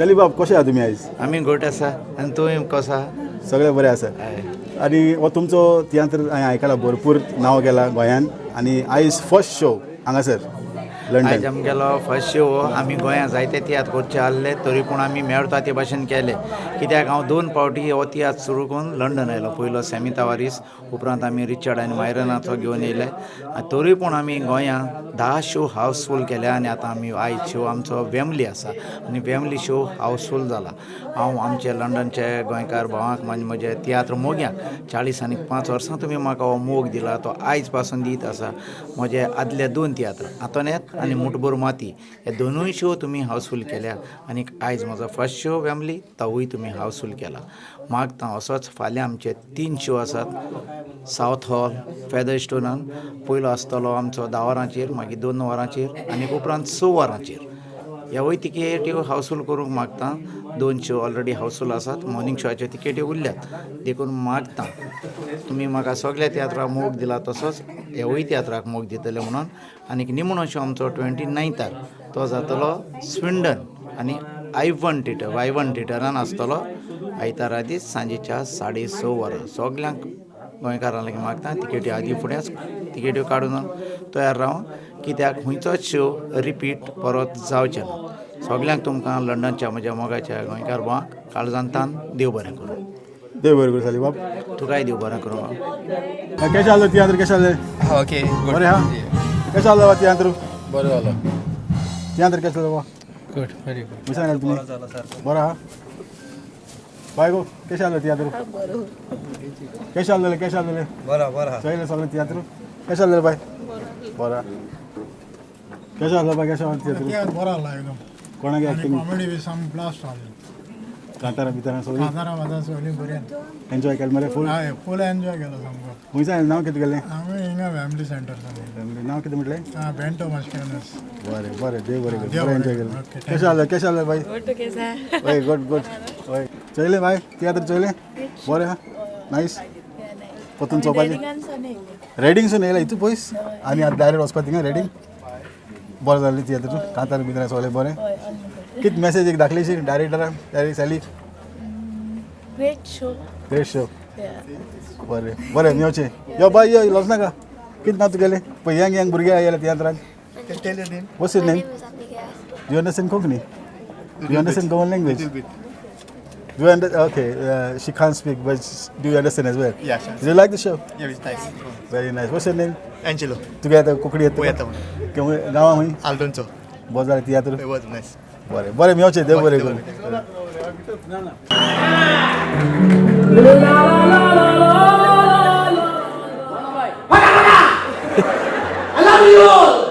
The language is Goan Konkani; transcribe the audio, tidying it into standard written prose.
सली बाब, कशें आहा तुमी आयज? आमी घट आसा आनी तुमी कसो आहा? सगळें बरें आसा. आनी हो तुमचो तियात्र हांवें आयकला, भरपूर नांव केलां गोंयान आनी आयज फर्स्ट शो हांगासर आयज लंडन. आमगेलो फर्स्ट शो. आमी गोंयांत जायते तियात्र करचे आहले, तरी पूण आमी मेळटा ते भाशेन केले, कित्याक हांव दोन फावटी हो तियात्र सुरू करून लंडन आयलो. पयलो सॅमी तावारीस, उपरांत आमी रिचर्ड आनी मायरनाचो घेवन येयले आनी तरी पूण आमी गोंयांत 10 शो हावसफूल केले आनी आतां आमी आयज शो आमचो वेमली आसा आनी वेमली शो हावसफूल जाला. हांव आमचे लंडनचे गोंयकार भावांक, म्हणजे म्हजे तियात्र मोग्यांक, 45 वर्सां तुमी म्हाका हो मोग दिला, तो आयज पासून दीत आसा. म्हजे आदले दोन तियात्र, आंतोनेत आनी मुठभर माती, हे दोनूय शो तुमी हावसफूल केल्या आनी आयज म्हजो फर्स्ट शो वेमली, तोवूय तुमी हावसफूल केला. मागता असोच फाल्यां आमचे तीन शो आसात सावथ हॉल फेदर स्टोनान. पयलो आसतलो आमचो 10 वरांचेर, मागीर 2 वरांचेर आनी उपरांत 6 वरांचेर. ह्यावूय तिकेटी हावसफूल करूंक मागता. दोन शो ऑलरेडी हावसफूल आसात, मॉर्निंग शोचे तिकेटी उरल्यात. देखून मागता, तुमी म्हाका सगल्या तियात्राक मोग दिला, तसोच ह्यावूय तियात्राक मोग दितले म्हणून. आनी निमणो शो आमचो 29तार, तो जातलो स्विंडन आनी आयवन थिएटर, वायवन थिएटरान आसतलो, आयतारा दीस सांजेच्या 6:30 वरां. सगल्यांक गोंयकारां लागीं मागता, तिकेटी आदी फुडेंच तिकेट्यो काडून तयार राव, कित्याक खंयचोच शो रिपीट परत जावचें ना. सगल्यांक तुमकां लंडनच्या म्हज्या मोगाच्या गोंयकार भावांक काळजांतान देव बरें करूं. देव बरें करूं सली बाब. तुकाय देव बरें करूं. केशें जालें तियात्र, केशें जालें? Okay, good. बरें आहा. केशें जालो तियात्र? बरें जालो. तियात्र केशें जालो? Good, very good. खंयसान आयले तुमी? बरो आहा. बाय गो, केशें जालो तियात्र? केशें जालें, केशें जालें? बरो बरो. चोयलें सगळें तियात्र? केशें जालें बाय? बरो. केशें जालो बाय, केशें जालो तियात्र? तियात्र बरो आसलो एकदम. कोणाक आनी एक्टिंग? कॉमेडी बी सामकी ब्लास्ट जाली. कांतारां बितारां सगळीं? कांतारां वाजां सगळीं बरी. एन्जॉय केलें मरे फूल? हय, फूल एन्जॉय केलो सामको. खंयसान? नांव कितें तुगेलें? आमी हिंगा फॅमिली सेंटर सामकें. नांव कितें म्हटलें? आं, बेंटो मास्केनस. बरें बरें, देव बरें करूं. देव बरें एन्जॉय बरें केलें. करूं. ओके. केशें जालें, केशें जालें बाय? हय, गुड गुड. हय, चोयलें बाय तियात्र चोयलें? बरें आहा, नायस. परतून चोवपाचें रेडिंगसून येयला हितू पयस आनी आतां डायरेक्ट वचपा थिंगा रेडींग. बरें जालें तियात्र, कांतार बितार सगळें बरें. कितें मॅसेज एक दाखलीशी डायरेक्टराक, direct Sally? Great show. Great show. बरें बरें, मेवचें. यो बाय, यो, लज नाका. कितें नांव तुगेलें? पळय, यंग यंग भुरगे आयले तियात्राक. What's your My name? name is Abigail. Do you understand Konkani? Do you understand Goan language? Little bit. Do you under okay, she can't speak, but do you understand as well? Yeah, sure. Do you like the show? Yeah, it's nice. Very nice. What's your name? Angelo. तुगे आतां कोंकणी येता? येता. गांवा खंय? आल्डोनचो. बरो जालें तियात्र? It was nice. बरें बरें, मेवचें. देव बरें करूं. I love you all.